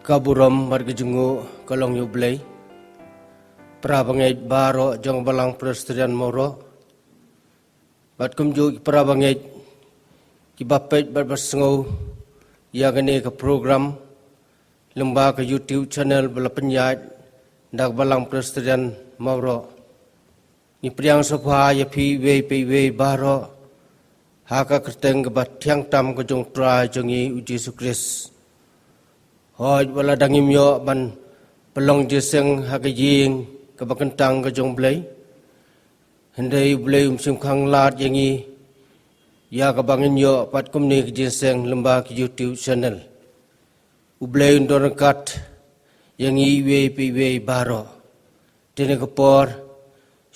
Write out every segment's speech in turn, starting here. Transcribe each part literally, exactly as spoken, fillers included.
Ka burom bad ka jingnguh ka long ïa U Blei. Para bangeit baroh jong Balang Presbyterian Mawroh, bad kumjuh ki para bangeit kiba peit bad ba sngew ïa kane ka program lyngba ka YouTube channel ba la pynïaid da ka Balang Presbyterian Mawroh. Ngi pdiang sngewbha ïa phi iwei pa iwei baroh ha ka kyrteng kaba thiang tam ka jong U Trai jong ngi U Jisu Khrist. Hooid, wat la dang ngim ïoh ban pynlong jingïaseng ha ka ïing kaba kyntang ka jong U Blei, hynrei U Blei um shym khang lad ïa ngi ïa kaba ngin ïoh pat kumne ka jingïaseng lyngba ka YouTube channel. U Blei un don ryngkat ïa ngi iwei pa iwei baroh. Te kane ka por,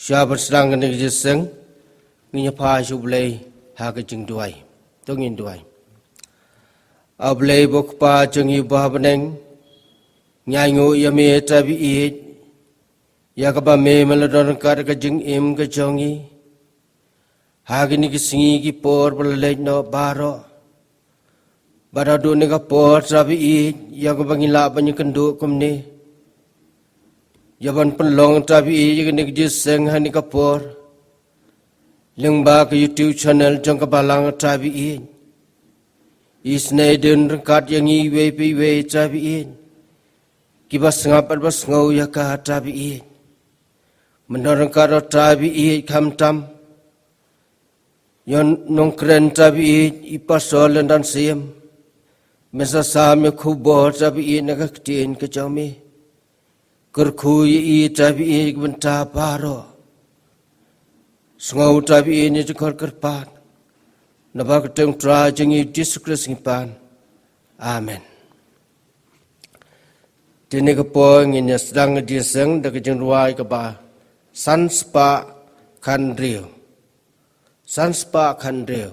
shuwa ban sdang kane ka jingïaseng, ngin ïa phai sha U Blei ha ka jingduwai. To ngin duwai. A Blei ba U Kpa jong ngi uba ha bneng, ngi ainguh ïa me, Trai ba ïeit, ïa kaba me me la don ryngkat ha ka jingim ka jong ngi ha kine ki sngi ki por ba la leit noh baroh. Bad haduh kane ka por, Trai ba ïeit, ïa kaba ngi lah ban ïakynduh kumne, ïa ban pynlong, Trai ba ïeit, ïa kane ka jingïaseng ha kane ka por lyngba ka YouTube channel jong ka Balang, Trai ba ïeit. Isynei dien ryngkat ïa ngi iwei pa iwei, Trai ba ïeit, kiba sngap bad ba sngew ïa ka, Trai ba ïeit. Men don ryngkat ruh, Trai ba ïeit, khamtam ïa u nongkren, Trai ba ïeit, i Pastor Lyndon Syiem. Men sa sam ïa ka khubor, Trai ba ïeit, na ka ktien ka jong me. Kyrkhu ïa i, Trai ba ïeit, na ka bynta baroh. Sngew, Trai ba ïeit, ïa ka jingkhot kyrpad, naba ha ka kyrteng U Trai jong ngi U Jisu Khrist ngi pan. Amen. Te kane ka por ngin ïa sdang ka jingïaseng da ka jingrwai kaba san spah khathynriew. San spah khathynriew.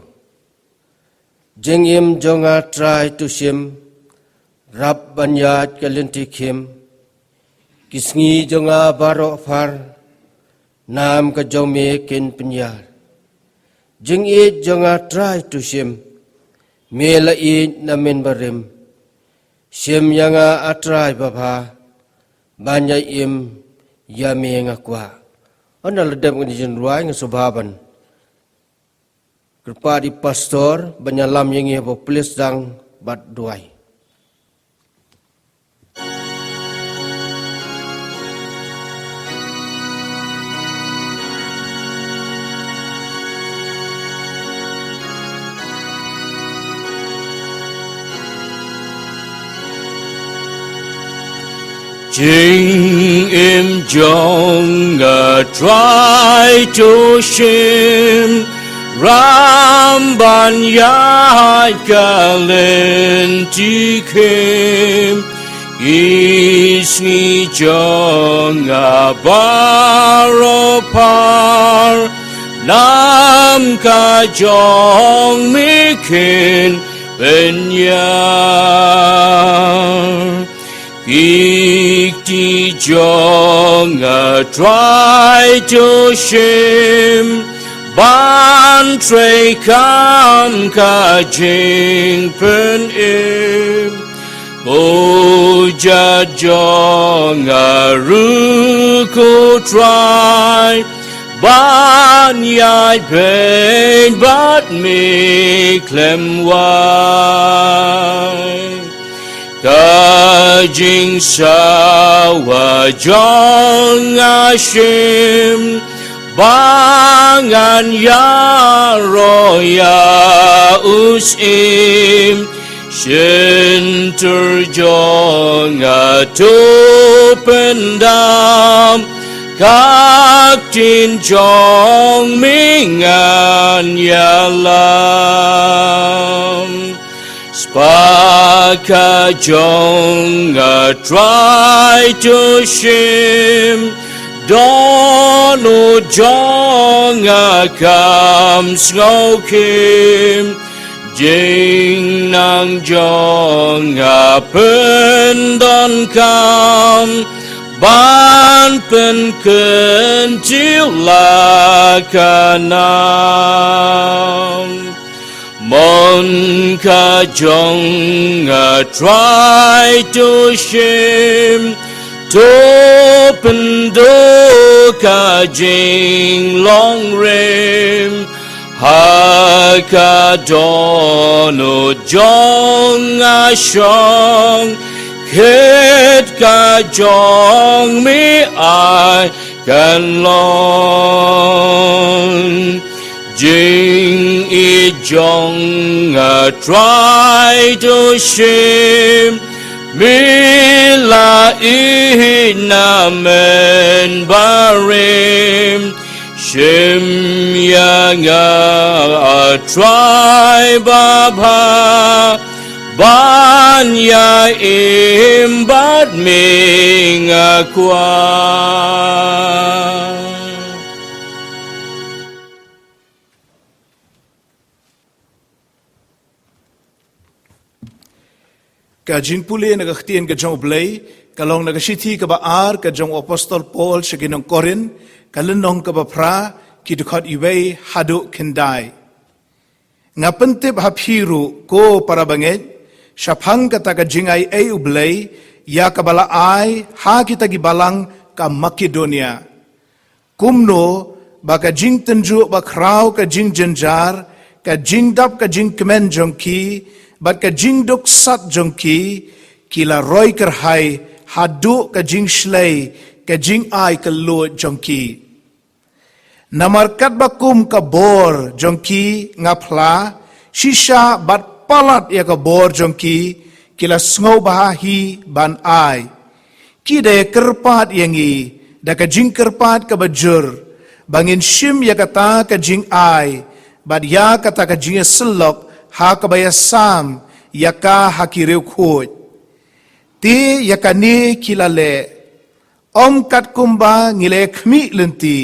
Jingim jong nga, Trai, to shim, rap ban ïaid ka lynti khim. Ki sngi jong nga baroh phar, nam ka jong me kin pynïar. Jingïeit jong nga, Trai, to shim, me la ïeit na mynbarim. Shim ïa nga, A Trai babha, ban ïa im ïa me nga kwah. Ynda la dep kane ka jingrwai, nga sngewbha ban kyrpad ïa i Pastor ban ïalam ïa ngi haba plie sdang bad duwai. Jingim jong nga, Trai, to shim, rap ban ïaid ka lynti khim. Ki sngi jong nga baroh phar, nam ka jong me kin pynïar. Ki kti jong nga, Trai, to shim, ban treikam ka jingpynim. Kjat jong nga ruh, ko Trai, ban ïaid beit bad me khlem wai. Ka jingsawa jong nga, shim ba ngan ïaroh ïa u Syiem. Shyntur jong nga to pyndam, ka ktien jong me ngan ïalam. Spah ka jong nga, Trai, to shim, dohnud jong nga kam sngewkhim. Jingnang jong nga pyndonkam, ban pynkyntiew la ka nam. Mon ka jong nga Trai to shim, to pynduh ka jinglong rim, ha ka dohnud jong nga shong, kit ka jong mi ai kan long. Jingïeit jong nga Trai to shim, mi la ïeit na men barim, shim ïa nga a Trai babha, ban ïa im bad me nga kwah. Ka jingpule na ka ktien ka jong U Blei ka long na ka shithi kaba ar ka jong u Apostol Paul sha ki nong Korinth, ka lynnong kaba phra, ki dkhot iwei haduh khyndai. Nga pyntip ha phi ruh, ko para bangeit, shaphang kata ka jingaiei U Blei ïa kaba la ai ha kita ki balang ka Makedonia, kumno ba ka jingtynjuh bakhraw, ka jingjynjar, ka jingdap ka jingkmen jong ki, bad ka jingduk sat jong ki, ki la roi kyrhai haduh ka jingshlei ka jingai kylluid jong ki. Namar katba kum ka bor jong ki nga phla, shisha bad palat ïa ka bor jong ki, ki la sngewbha hi ban ai. Ki da ïa kyrpad ïa ngi da ka jingkyrpad kaba jur, ba ngin shim ïa kata ka jingai bad ïa kata ka jingïasyllok ha kaba ïasam ïa ka ha ki riewkhuid. Te ïa kane ki la leh, ym katkumba ngi la ïakhmih lynti,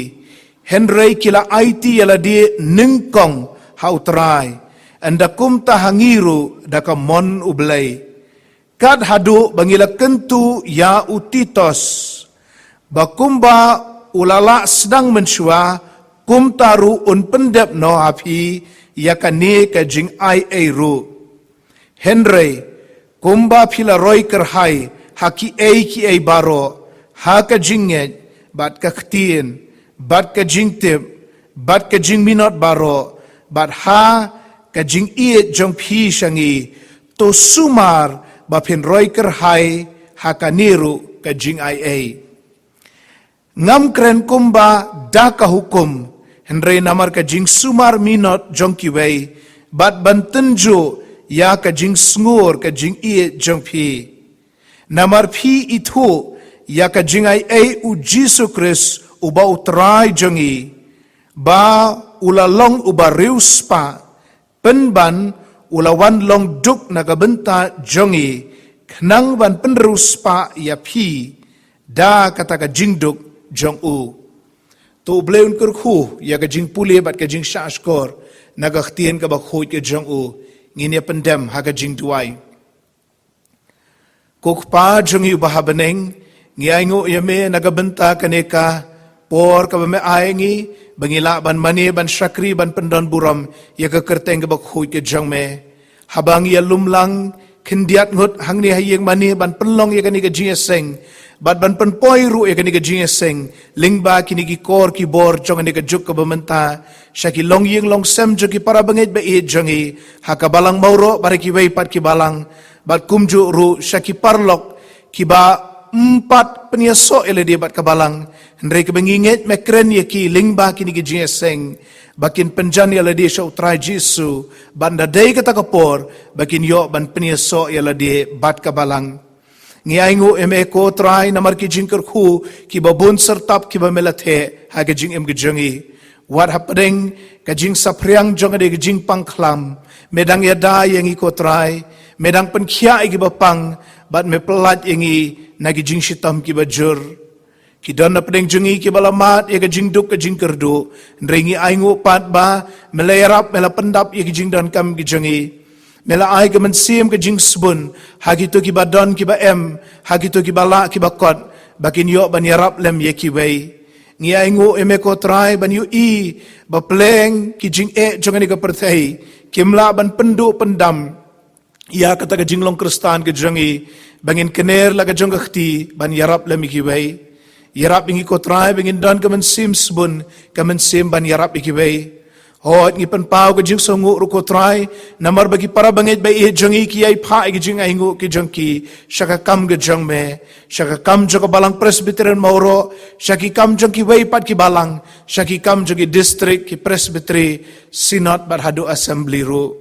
hynrei ki la aiti ïa lade nyngkong ha U Trai, ynda kumta ha ngi ruh da ka mon U Blei. Kat haduh ba ngi la kyntu ïa u Titos, ba kumba u la lah sdang mynshuwa, kumta ruh un pyndep noh ha phi ïa kane ka jingaiei ruh. Hynrei kumba phi la roi kyrhai ha kiei kiei baroh, ha ka jingngeit, bad ka ktien, bad ka jingtip, bad ka jingminot baroh, bad ha ka jingïeit jong phi sha ngi, to sumar ba phin roi kyrhai ha kane ruh ka jingaiei. Ngam kren kumba da ka hukum, hynrei namar ka jingsumar minot jong kiwei, bad ban tynjuh ïa ka jingsngur ka jingïeit jong phi. Namar phi ithuh ïa ka jingaiei U Jisu Khrist uba U Trai jong ngi, ba u la long uba riewspah, pynban u la wan long duk na ka bynta jong ngi, khnang ban pynriewspah ïa phi da kata ka jingduk jong u. To U Blei un kyrkhu ïa ka jingpule bad ka jingshahshkor na ka ktien kaba khuid ka jong u. Ngin ïa pyndem ha ka jingduwai. Ko Kpa jong ngi uba ha bneng, ngi ainguh ïa me na ka bynta kane ka por kaba me ai ngi, ba ngi lah ban mane, ban shakri, ban pyndon burom ïa ka kyrteng kaba khuid ka jong me. Haba ngi ïalum lang khyndiat ngut hangne ha ïing mane ban pynlong ïa kane ka jingïaseng, bad ban pynpoi ruh ïa kane ka jingïaseng lyngba kine ki kor ki bor jong kane ka juk kaba mynta, sha ki longïing longsem jong ki para bangeit ba ïeit jong ngi ha ka Balang Mawroh bad ha kiwei pat ki balang, bad kumjuh ruh sha ki paralok kiba ym pat pynïasoh ïa lade bad ka balang, hynrei kiba ngi ngeit me kren ïa ki lyngba kine ki jingïaseng, ba kin pynjan ïa lade sha U Trai Jisu, bad ynda dei kata ka por ba kin ïoh ban pynïasoh ïa lade bad ka balang. Ngi ainguh ïa me ko Trai namar ki jingkyrkhu kiba bun syrtap kiba me la theh ha ka jingim ka jong ngi. Wat hapdeng ka jingsaphriang jong kane ka jingpang khlam, me dang ïada ïa ngi ko Trai, me dang pynkhiah ïa kiba pang, bad me pyllait ïa ngi na ki jingshitom kiba jur. Ki don napdeng jong ngi kiba la mad ïa ka jingduk ka jingkyrduh, hynrei ngi ainguh pat ba me la ïarap, me la pyndap ïa ki jingdonkam ki jong ngi. Me la ai ka mynsiem ka jingsbun ha kito kiba don kiba em, ha kito kiba lah kiba kot, ba kin ïoh ban ïarap lem ïa kiwei. Ngi ainguh ïa me ko Trai ban ïohi ba pleng ki jingeh jong kane ka pyrthei Kim lah ban pynduh pyndam ïa kata ka jinglong Khristan ka jong ngi, ba ngin kner la ka jong ka kti ban ïarap lem ïa kiwei. Ïarap ïa ngi ko Trai ba ngin don ka mynsiem sbun, ka mynsiem ban ïarap ïa kiwei. Hooid, ngi pynpaw ka jingsngewnguh ruh ko Trai, namar ba ki para bangeit ba ïeit jong ngi ki ïai phah ïa ki jingainguh ki jong ki sha ka kam ka jong me, sha ka kam jong ka Balang Presbyterian Mawroh, sha ki kam jong kiwei pat ki balang, sha ki kam jong ki district, ki presbytery, synod bad haduh assembly ruh.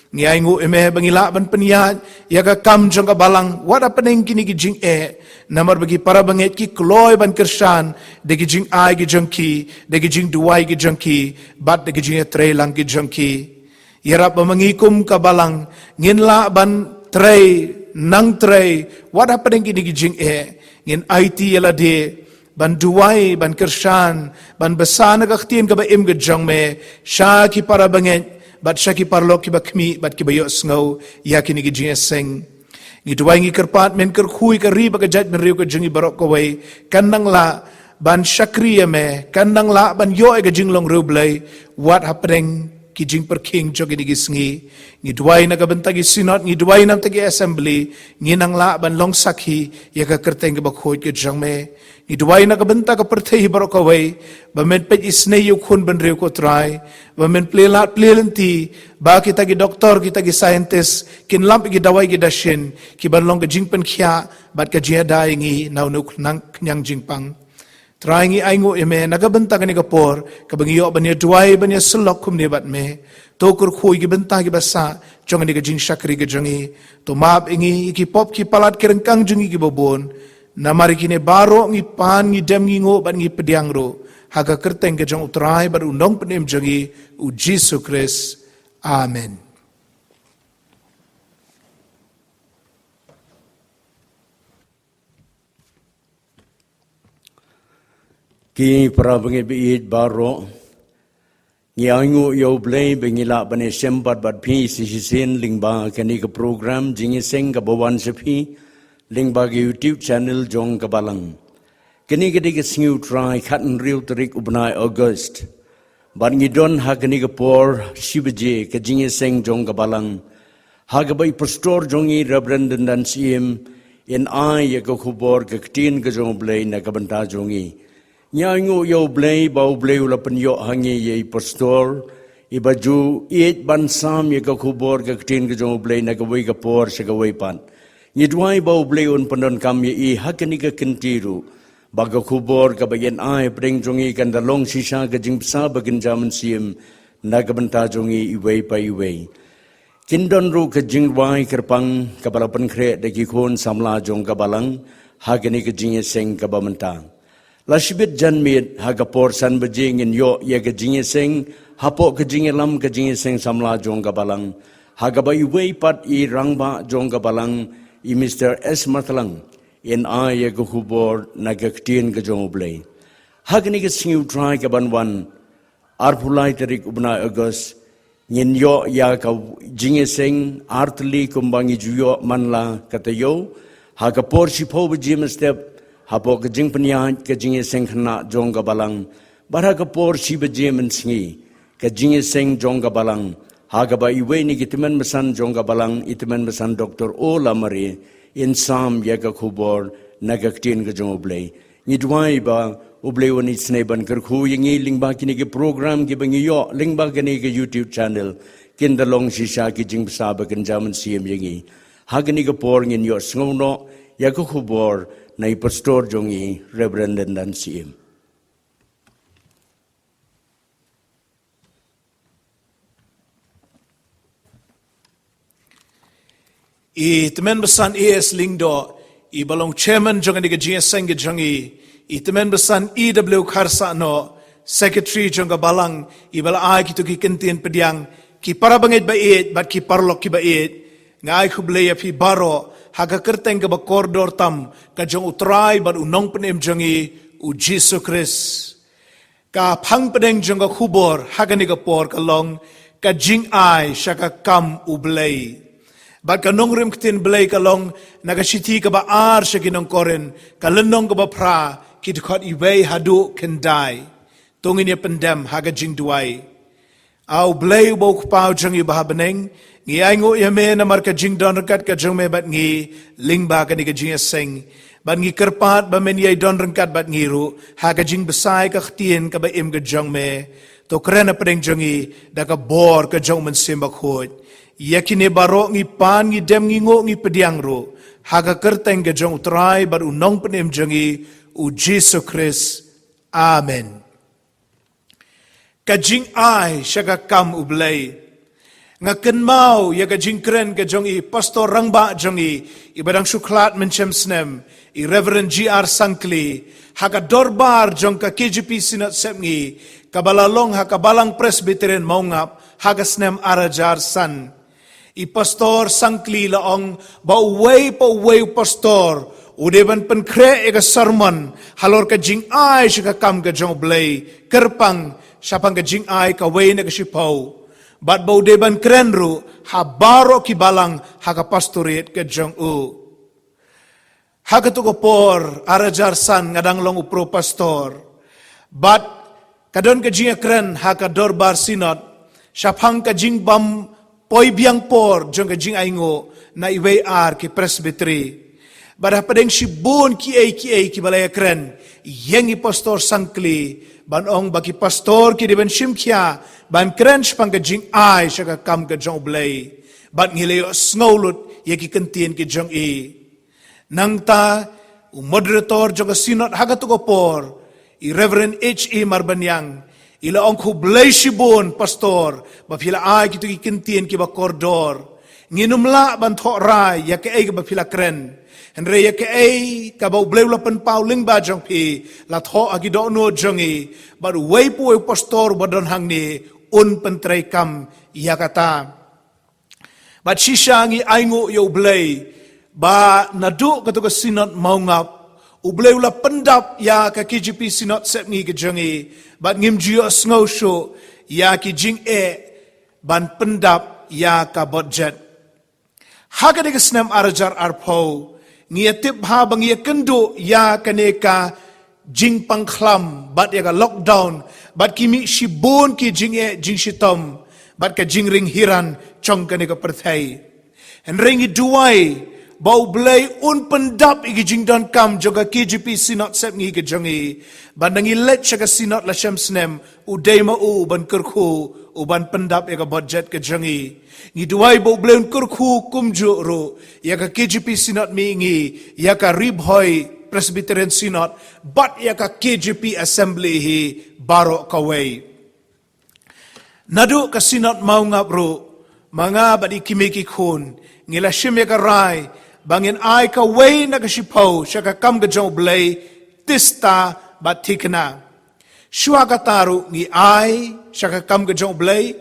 Ngi ainguh ïa me ba ngi lah ban pynïaid ïa ka kam jong ka balang, wat hapdeng kine ki jingeh, namar ba ki para bangeit ki kloi ban kyrshan da ki jingai ki jong ki, da ki jingduwai ki jong ki, bad da ki jingïatreilang ki jong ki. Ïarap ba ma ngi kum ka balang ngin lah ban trei, nang trei wat hapdeng kine ki jingeh, ngin aiti ïa lade ban duwai, ban kyrshan, ban bsa na ka ktien kaba im ka jong me sha ki para bangeit bad sha ki paralok kiba khmih bad kiba ïohsngew ïa kine ki jingïaseng. Ngi duwai, ngi kyrpad, men kyrkhu ïa ka ri bad ka jaitbynriew ka jong ngi baroh kawei, kan nang lah ban shakri ïa me, kan nang lah ban ïoh ïa ka jinglong riewblei wat hapdeng ki jingpyrkhing jong kine ki sngi. Ngi duwai na ka bynta ki synod, ngi duwai na ka bynta ki assembly, ngin nang lah ban long sakhi ïa ka kyrteng kaba khuid ka jong me. Ngi duwai na ka bynta ka pyrthei hi baroh kawei, ba men peit isynei ïa u khun bynriew ko Trai, ba men plie lad plie lynti, ba kita ki doktor, kita ki scientist kin lap ïa ki dawai ki dashin kiban long ka jingpynkhiah bad ka jingïada ïa ngi na une u khñiang jingpang. Trai, ngi ainguh ïa me na ka bynta kane ka por kaba ngi ïoh ban ïa duwai, ban ïa syllok kumne bad me. To kyrkhu ïa ki bynta kiba sah jong kane ka jingshakri ka jong ngi. To map ïa ngi ïa ki pop ki palat ki ryngkang jong ngi kiba bun. Namar ïa kine baroh ngi pan, ngi dem, ngi nguh bad ngi pdiang ruh ha ka kyrteng ka jong u Trai bad u Nongpynim jong ngi, u Jisu Khrist. Amen. Ki para bangeit ba ïeit baroh, ngi ainguh ïa U Blei ba ngi lah ban ïashem bad bad phi shisien lyngba kane ka program jingïaseng kaba wan sha phi lyngba ka YouTube channel jong ka Balang. Kane ka dei ka sngi U Trai, khathynriew tarik u bnai August. Bad ngi don ha kane ka por shi baje ka jingïaseng jong ka Balang, ha kaba i pastor jong ngi, Reverend Dyndan Syiem, in ai ïa ka khubor ka ktien ka jong U Blei na ka bynta jong ngi. Ngi ainguh ïa U Blei ba U Blei u la pynïoh ha ngi ïa i pastor iba ju ïeit ban sam ïa ka khubor ka ktien ka jong U Blei na kawei ka por sha kawei pat. Ngi duwai ba U Blei un pyndonkam ïa i ha kane ka kynti ruh, ba ka khubor kaba in ai hapdeng jong ngi kan da long shisha ka jingbsa bakynja mynsiem na ka bynta jong ngi iwei pa iwei. Kin don ruh ka jingrwai kyrpang kaba la pynkhreh da ki khun samla jong ka Balang ha kane ka jingïaseng kaba mynta. La shibit janmiet ha ka por san baje ngin ïoh ïa ka jingïaseng hapoh ka jingïalam ka jingïaseng samla jong ka Balang, ha kaba iwei pat i rangbah jong ka Balang, i Mister S Mathlang, in ai ïa ka khubor na ka ktien ka jong U Blei. Ha kane ka sngi U Trai kaban wan, arphew lai tarik u bnai August, ngin ïoh ïa ka jingïaseng artylli kumba ngi ju ïoh man la ka taïew, ha ka por shiphew baje mynstep, hapoh ka jingpynïaid ka jingïaseng khynnah jong ka Balang, bad ha ka por shi baje mynsngi, ka jingïaseng jong ka Balang, ha kaba iwei na ki tymmen basan jong ka Balang, i tymmen basan Doktor O Lamare, in sam ïa ka khubor na ka ktien ka jong U Blei. Ngi duwai ba U Blei un isynei ban kyrkhu ïa ngi lyngba kine ki program kiba ngi ïoh lyngba kane ka YouTube channel, kin da long shisha ki jingbsa bakynja mynsiem ïa ngi. Ha kane ka por ngin ïohsngew noh ïa ka khubor na i pastor jong ngi, Reverend Dyndan Syiem. I tymmen basan A S Lyngdoh, iba long chairman jong kane ka jingïaseng ka jong ngi, i tymmen basan E W Kharsahnoh, secretary jong ka Balang, iba la ai kito ki kyntien pdiang, ki para bangeit ba ïeit bad ki paralok kiba ïeit, nga ai khublei ïa phi baroh ha ka kyrteng kaba kordor tam ka jong U Trai bad U Nongpynim jong ngi, U Jisu Khrist. Ka phang pdeng jong ka khubor ha kane ka por ka long, ka jingai sha ka kam U Blei. Bad ka nongrim ktien Blei ka long na ka shithi kaba ar sha ki nong Korinth, ka lynnong kaba phra, ki dkhot iwei haduh khyndai. To ngin ïa pyndem ha ka jingduwai. A U Blei uba u Kpa jong ngi ba ha bneng, ngi ainguh ïa me namar ka jingdon ryngkat ka jong me bad ngi lyngba kane ka jingïaseng. Bad ngi kyrpad ba men ïai don ryngkat bad ngi ruh ha ka jingbsa ïa ka ktien kaba im ka jong me. To kren hapdeng jong ngi da ka bor ka jong U Mynsiem Bakhuid. Ïa kine baroh ngi pan, ngi dem, ngi nguh, ngi pdiang ruh ha ka kyrteng ka jong U Trai bad U Nongpynim jong ngi, U Jisu Khrist. Amen. Ka jingai sha ka kam U Blei. Nga kynmaw ïa ka jingkren ka jong i Pastor rangbah jong ngi, iba dang shu khlad mynshem snem, i Reverend G R Sangkli, ha ka dorbar jong ka K J P Synod Sepngi, kaba la long ha ka Balang Presbyterian Mawngap ha ka snem ar hajar san. I Pastor Sangkli la ong ba uwei pa uwei u pastor u dei ban pynkhreh ïa ka sermon halor ka jingai sha ka kam ka jong U Blei, kyrpang shaphang ka jingai kawei na ka shiphew. Bad ba u dei ban kren ruh ha baroh ki balang ha ka pastorate ka jong u. Ha katu ka por, ar hajar san, nga dang long u pro pastor. Bad ka don ka jingïakren ha ka dorbar Synod shaphang ka jingbym poi biang por jong ka jingainguh na iwei ar ki Presbytery. Bad hapdeng shibun kiei kiei kiba la ïakren, ïeng i Pastor Sangkli ban ong ba ki pastor ki dei ban shim khia ban kren shaphang ka jingai sha ka kam ka jong U Blei. Bad ngi la ïohsngew lut ïa ki kyntien ki jong i. Nangta, u moderator jong ka Synod ha katu ka por, i Reverend H E Marbaniang, i la ong, khublei shibun Pastor ba phi la ai kitu ki kyntien kiba kordor. Ngin ym lah ban thoh rai ïa kaei kaba phi la kren. Hynrei ïa kaei kaba U Blei u la pynpaw lyngba jong phi, la thoh ha ki dohnud jong ngi, bad uwei pa uwei u pastor ba don hangne un pyntreikam ïa kata. Bad shisha ngi ainguh ïa U Blei ba naduh katu ka Synod Mawngap, U Blei u la pyndap ïa ka K J P Synod Sepngi ka jong ngi, bad ngim ju ïohsngew shuh ïa ki jingeh ban pyndap ïa ka budget. Ha kane ka snem ar hajar arphew, ngi ïatip bha ba ngi ïakynduh ïa kane ka jingpang khlam bad ïa ka lockdown, bad ki mih shibun ki jingeh jingshitom bad ka jingring hiran jong kane ka pyrthei. Hynrei ngi duwai ba U Blei un pyndap ïa ki jingdonkam jong ka K J P Synod Sepngi ka jong ngi, bad ngi leit sha ka Synod la shem snem, u dei ma u ban kyrkhu, u ban pyndap ïa ka budget ka jong ngi. Ngi duwai ba U Blei un kyrkhu kumjuh ruh ïa ka K J P Synod Mihngi, ïa ka Ri Bhoi Presbyterian Synod, bad ïa ka K J P Assembly hi baroh kawei. Naduh ka Synod Mawngap ruh, ma nga bad i kmie ki khun, ngi la shim ïa ka rai ba ngin ai kawei na ka shiphew sha ka kam ka jong U Blei, tista bad thikna. Shuwa kata ruh ngi ai sha ka kam ka jong U Blei,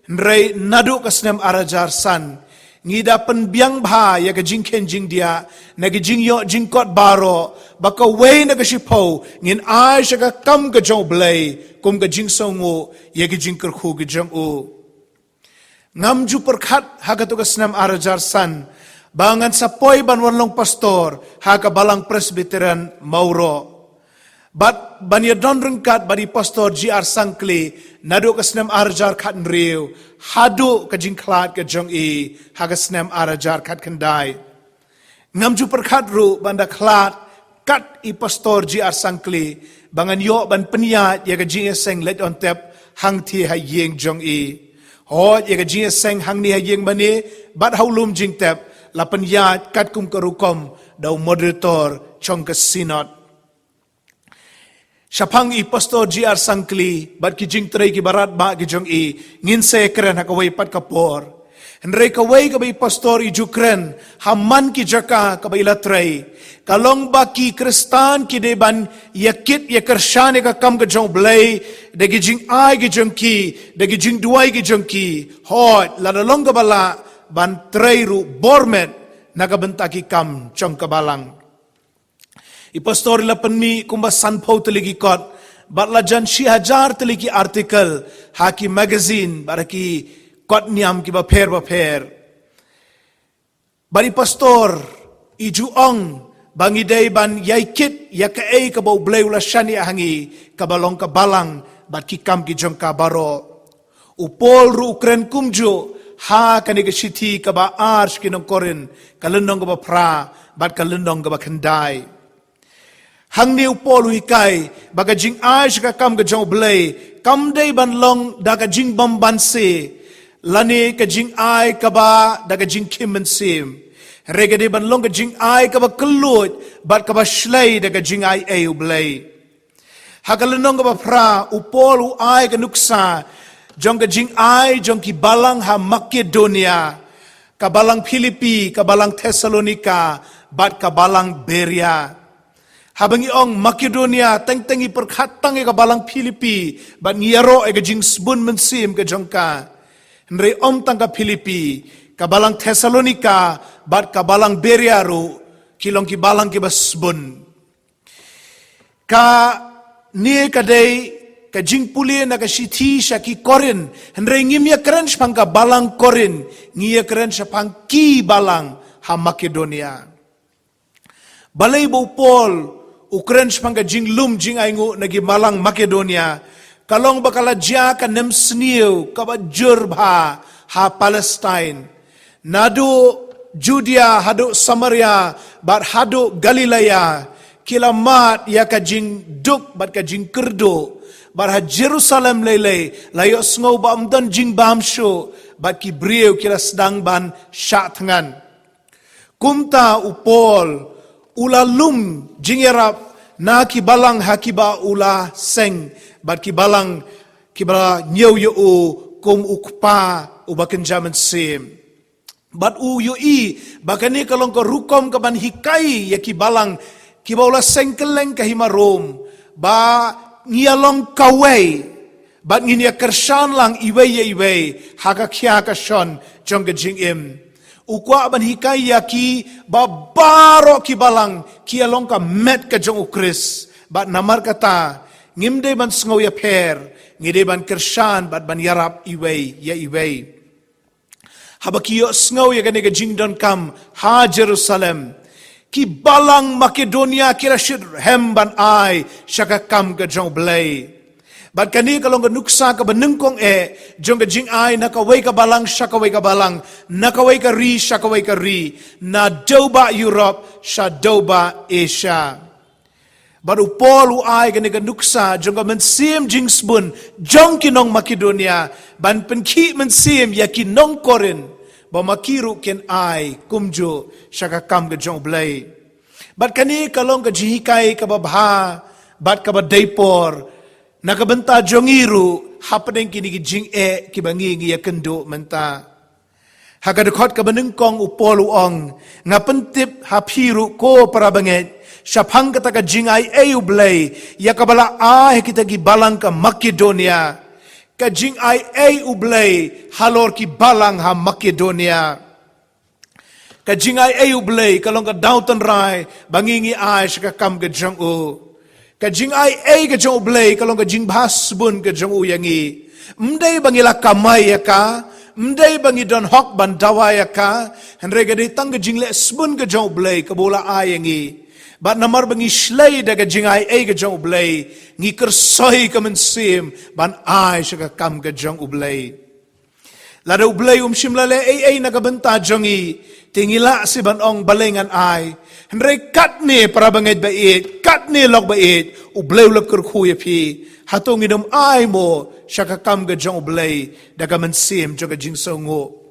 hynrei naduh ka snem ar hajar san, ngi da pynbiang bha ïa ka jingkheiñ jingdiah na ki jingïoh jingkot baroh, ba kawei na ka shiphew ngin ai sha ka kam ka jong U Blei kum ka jingsngewnguh ïa ki jingkyrkhu ki jong u. Ngam ju pyrkhat ha katu ka snem ar hajar san ba ngan sa poi ban wan long pastor ha ka Balang Presbyterian Mawroh. Bad ban ïadon ryngkat bad i Pastor G R Sangkli naduh ka snem ar hajar khathynriew haduh ka jingkhlad ka jong i ha ka snem ar hajar khatkhyndai. Ngam ju pyrkhat ruh ban da khlad kat i Pastor G R Sangkli ba ngan ïoh ban pynïaid ïa ka jingïaseng leit on tep hangthie ha ïing jong i. Hooid, ïa ka jingïaseng hangne ha ïing mane bad ha u lum jingtep la pynïaid katkum ka rukom da u moderator jong ka Synod. Shaphang i Pastor G R Sangkli bad ki jingtrei kiba radbah ki jong i, ngin sa ïakren ha kawei pat ka por. Hynrei kawei kaba i Pastor i ju kren ha man ki jaka kaba i la trei, ka long ba ki Khristan ki dei ban ïakit ïakyrshan ïa ka kam ka jong U Blei da ki jingai ki jong ki, da ki jingduwai ki jong ki. Hooid, lada long kaba lah, ban trei ruh bor met na ka bynta ki kam jong ka Balang. I Pastor i la pynmih kumba sanphew tylli ki kot bad la jan shi hajar tylli ki article ha ki magazine bad ha ki kot niam kiba pher ba pher. Bad i Pastor i ju ong ba ngi dei ban ïai kit ïa kaei kaba U Blei u la shaniah ha ngi, kaba long ka Balang bad ki kam ki jong ka baroh. U Paul ruh u kren kumjuh ha kane ka shithi kaba ar sha ki nong Korinth, ka lynnong kaba phra bad ka lynnong kaba khyndai. Hangne u Paul u hikai ba ka jingai sha ka kam ka jong U Blei kam dei ban long da ka jingbymbanse lane ka jingai kaba da ka jingkhim mynsiem. Hynrei ka dei ban long ka jingai kaba kylluid bad kaba shlei da ka jingai ei U Blei. Ha ka lynnong kaba phra, u Paul u ai ka nuksa jong ka jingai jong ki balang ha Makedonia, ka balang Philippi, ka balang Thessalonika bad ka balang Beria. Haba ngi ong Makedonia, teng teng ngi pyrkhat tang ïa ka balang Philippi bad ngi ïaroh ïa ka jingsbun mynsiem ka jong ka. Hynrei ym tang ka Philippi, ka balang Thessalonika bad ka balang Beria ruh ki long ki balang kiba sbun. Kane ka dei ka jingpule na ka shithi sha ki Korinth, hynrei ngim ïakren shaphang ka balang Korinth, ngi ïakren shaphang ki balang ha Makedonia. Balei ba u Paul u kren shaphang ka jinglum jingainguh na ki balang Makedonia? Ka long ba ka la jia ka nemsniew kaba jur bha ha Palestine. Naduh Judea haduh Samaria bad haduh Galilaia, ki la mad ïa ka jingduk bad ka jingkyrduh. Bad ha Jerusalem lei lei la ïohsngew ba ym don jingbam shuh bad ki briew ki la sdang ban shah thngan. Kumta u Paul u la lum jingïarap na ki balang ha kiba u la seng bad ki balang kiba la ñiew ïa u kum u kpa uba kynja mynsiem. Bad u ïohi ba kane ka long ka rukom kaban hikai ïa ki balang kiba u la seng kylleng ka hima Rom, ba ngi ïa long kawei bad ngin ïa kyrshan lang iwei ïa iwei ha ka khia ka shon jong ka jingim. U kwah ban hikai ïa ki ba baroh ki balang ki ïa long ka met ka jong U Khrist. Bad namar kata, ngim dei ban sngew ïapher, ngi dei ban kyrshan bad ban ïarap iwei ïa iwei. Haba ki ïohsngew ïa kane ka jingdonkam ha Jerusalem, ki balang Makedonia ki la shit rhem ban ai sha ka kam ka jong U Blei. Bad kane ka long ka nuksa kaba nyngkong eh jong ka jingai na kawei ka balang sha kawei ka balang, na kawei ka ri sha kawei ka ri, na dewbah Europe sha dewbah Asia. Bad u Paul u ai kane ka nuksa jong ka mynsiem jingsbun jong ki nong Makedonia ban pynkhih mynsiem ïa ki nong Korinth ba ma ki ruh kin ai kumjuh sha ka kam ka jong U Blei. Bad kane ka long ka jinghikai kaba bha bad kaba dei por na ka bynta jong ngi ruh hapdeng kine ki jingeh kiba ngi ngi ïa kynduh mynta. Ha ka dkhot kaba nyngkong u Paul u ong, nga pyntip ha phi ruh ko para bangeit shaphang kata ka jingai ei U Blei ïa kaba la ai ha kita ki balang ka Makedonia. Ka jingai ei U Blei halor ki balang ha Makedonia. Ka jingai ei U Blei ka long ka daw tynrai ba ngi ngi ai sha ka kam ka jong u. Ka jingai ei ka jong U Blei ka long ka jingbha sbun ka jong u ïa ngi. Ym dei ba ngi la kamai ïa ka, ym dei ba ngi don hok ban dawa ïa ka, hynrei ka dei tang ka jingleh sbun ka jong U Blei kaba u la ai ïa ngi. Bad namar ba ngi shlei da ka jingai ei ka jong U Blei, ngi kyrsoi ka mynsiem ban ai sha ka kam ka jong U Blei. Lada U Blei um shym la leh ei ei na ka bynta jong ngi, te ngi lah seh ban ong balei ngan ai. Hynrei katne para bangeit ba ïeit, katne lok ba ïeit, U Blei u la kyrkhu ïa phi. Hato ngin ym ai mo sha ka kam ka jong U Blei da ka mynsiem jong ka jingsngewnguh?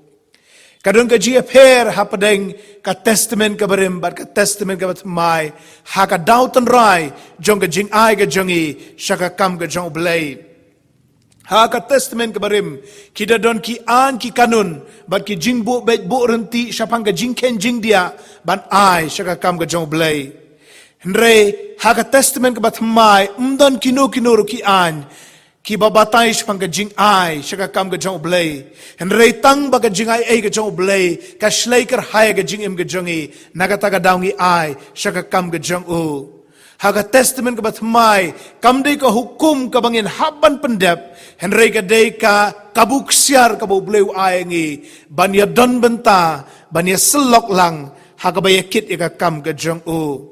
Ka don ka jingïapher hapdeng ka Testament kaba rim bad ka Testament kaba thymmai ha ka daw tynrai jong ka jingai ka jong ngi sha ka kam ka jong U Blei. Ha ka Testament kaba rim, ki da don ki aiñ ki kanun bad ki jingbuh beit buh ryntih shaphang ka jingkheiñ jingdiah ban ai sha ka kam ka jong U Blei. Hynrei ha ka Testament kaba thymmai ym don kino kino ruh ki aiñ kiba batai shaphang ka jingai sha ka kam ka jong U Blei. Hynrei tang ba ka jingai ei ka jong U Blei ka shlei kyrhai ka jingim ka jong ngi, na kata ka daw ngi ai sha ka kam ka jong u. Ha ka Testament kaba thymmai kam dei ka hukum kaba ngin hap ban pyndep, hynrei ka dei ka kabu ksiar kaba U Blei u ai ngi ban ïa don bynta, ban ïa syllok lang ha kaba ïa kit ïa ka kam ka jong u.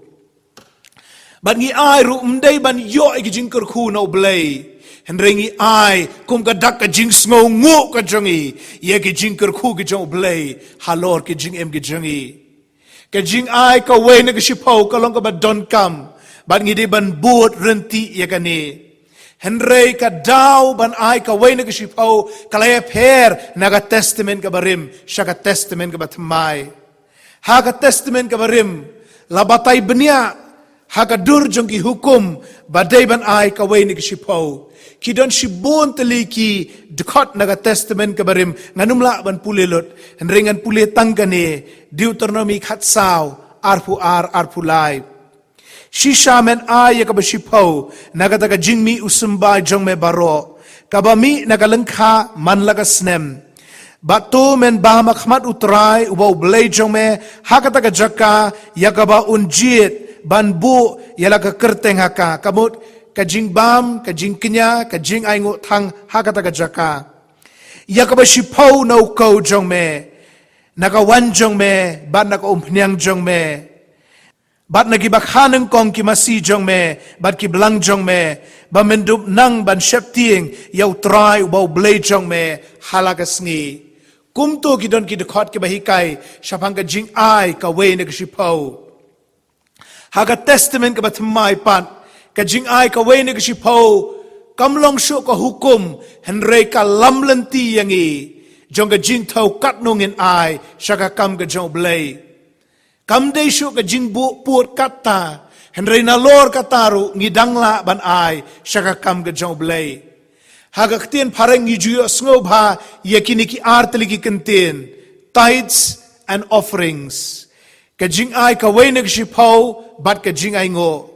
Bad ngi ai ruh ym dei ban ïoh ïa ki jingkyrkhu na U Blei, Hynrei ngi ai kum ka dak ka jingsngewnguh ka jong ngi ïa ki jingkyrkhu ki jong U Blei halor ki jingim ki jong ngi. Ka jingai kawei na ka shiphew ka long kaba donkam, bad ngi dei ban bud ryntih ïa kane. Hynrei ka daw ban ai kawei na ka shiphew ka la ïapher na ka Testament kaba rim sha ka Testament kaba thymmai. Ha ka Testament kaba rim la batai bniah ha ka dur jong ki hukum ba dei ban ai kawei na ka shiphew. Ki don shibun tylli ki dkhot na ka Testament kaba rim, ngan ym lah ban pule lut, hynrei ngan pule tang kane, Deuteronomi khatsaw, arphew ar, arphew lai. Shisha men ai ïa kaba shiphew na kata ka jingmih u symbai jong me baroh, kaba mih na ka lyngkha man la ka snem. Bad to men bam ha khmat U Trai uba U Blei jong me ha kata ka jaka ïa kaba un jied ban buh ïa la ka kyrteng ha ka, ka mut ka jingbam, ka jingkñia, ka jingainguh thang ha kata ka jaka. Ïa kaba shiphew na u kow jong me, na ka wan jong me, bad na ka umphniang jong me, bad na kiba kha nyngkong ki masi jong me bad ki blang jong me, ba men dup nang ban sheptieng ïa U Trai uba U Blei jong me ha la ka sngi. Kumto ki don ki dkhot kiba hikai shaphang ka jingai kawei na ka shiphew. Ha ka Testament kaba thymmai pat, ka jingai kawei na ka shiphew kam long shuh ka hukum, hynrei ka lamlynti ïa ngi jong ka jingthew katno ngin ai sha ka kam ka jong U Blei. Kam dei shuh ka jingbuh pud katta, hynrei nalor kata ruh ngi dang lah ban ai sha ka kam ka jong U Blei. Ha ka ktien phareng ngi ju ïohsngew bha ïa kine ki ar tylli ki kyntien, tithes and offerings. Ka jingai kawei na ka shiphew bad ka jingainguh.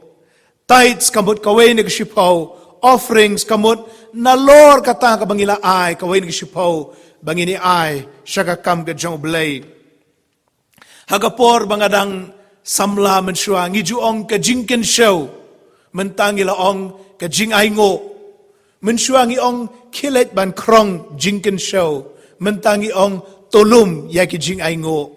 Tithes ka mut kawei na ka shiphew, offerings ka mut nalor kata kaba ngi la ai kawei na ka shiphew ba ngin ïa ai sha ka kam ka jong U Blei. Ha ka por ba nga dang samla mynshuwa ngi ju ong ka jingkynshew, mynta ngi la ong ka jingainguh. Mynshuwa ngi ong khie leit ban khrong jingkynshew, mynta ngi ong to lum ïa ki jingainguh.